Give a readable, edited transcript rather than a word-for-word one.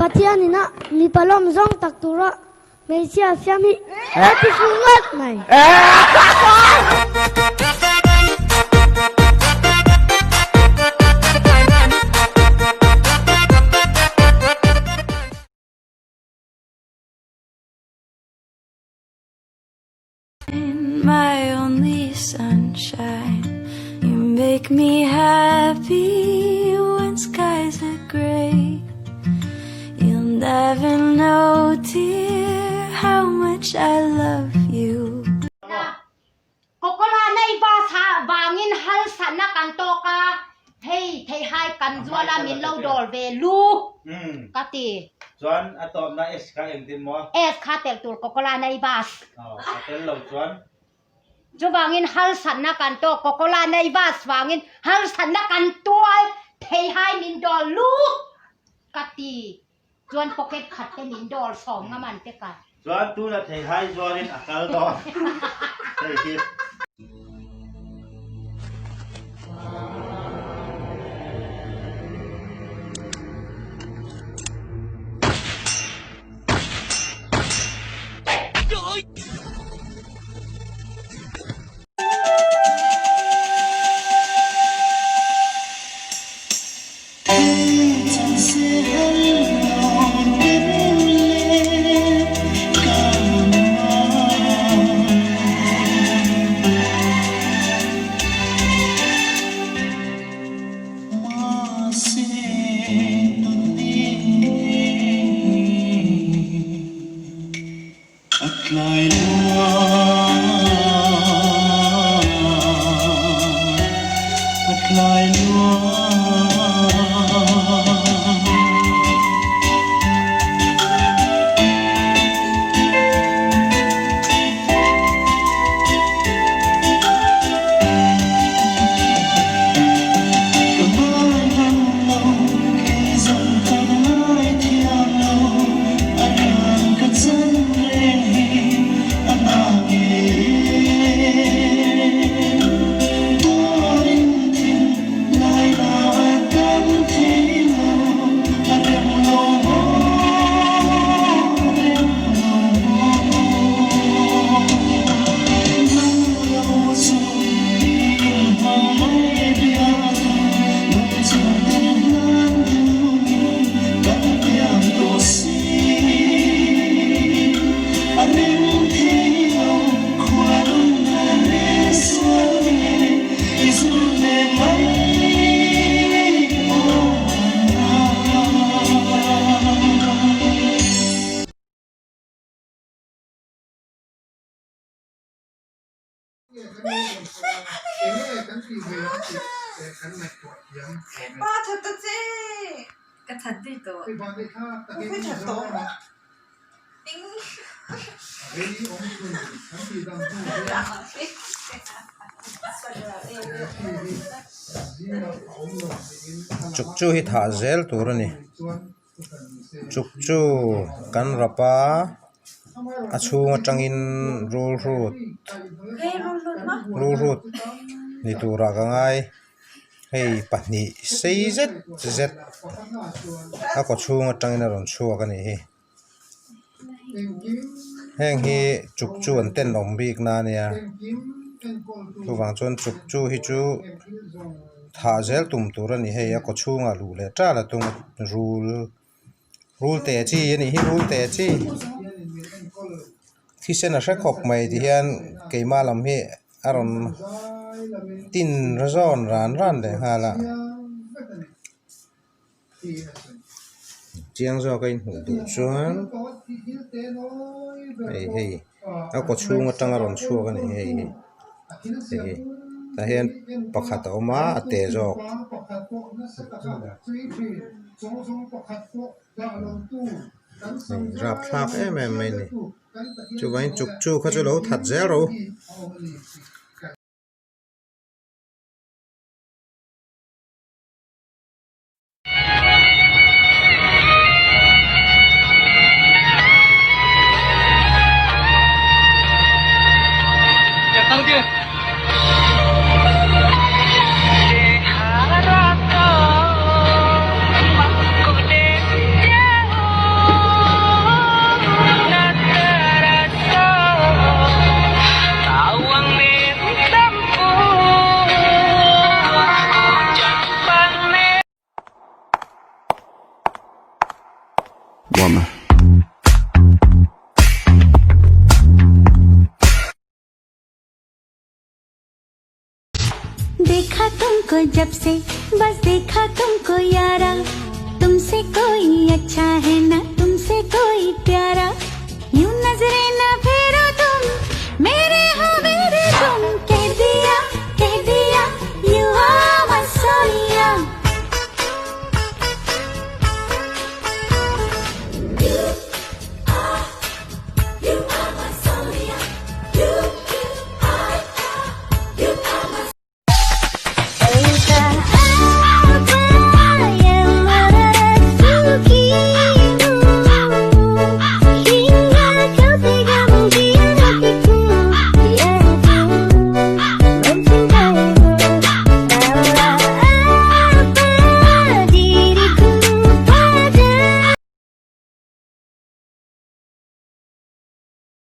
Pathianin a mipa lawm zawng tak tura hmeichhia a siam hi a ti fuh ngawt mai. My only sunshine, you make me happy when skies are gray. You'll never know, dear, how much I love you. Kokola nei bus ha vangin halsatna kan tawk a, hei theihai kan zual a min lo dawr ve lu ka ti. Chuan a tawpna S kha engtin maw? S kha telh tur Kokola nei bus. Aw, a tel lo chuan. Chuvangin halsatna kan tawk Kokola nei bus vangin halsatna kan tual theihai min dawr lu ka ti. Chuan pocket khat te min dawr sawm ngam an pek a. Chuan tuna theihai zuarin a kal dawn hei hi. Chuk chu hi thah zel tur a ni chuk chu kan rap a a chhung atangin rul hrut rul hrut ni turah ka ngai hei pahnih sei zet zet a kaw chhung atangin a rawn chhuak a nih hi. Heng hi chuk chu an tenawm bik na ania chuvang chuan chuk chu hi chu thah zel tum tur a ni hei a kaw chhungah luh leh ṭal a tum a rul rul teh chi a nih hi rul teh chi thisen a hre khawp mai ti hian keimah lam hi a rawn tin zawn ran ran leh nghal a. Chiang zawk a inhmuh duh chuan hei hei a kaw chhung atanga rawn chhuak a ni hei hi hei hi tah hian pakhat a awm a a te zawk. Hei rapthlak em em mai a ni chuvangin chuk chu kha chu lo that zel rawh u. nuam. देखा तुमको जब से बस देखा तुमको यारा तुमसे कोई अच्छा है ना तुमसे कोई प्यारा यूं नजरे ना फेर।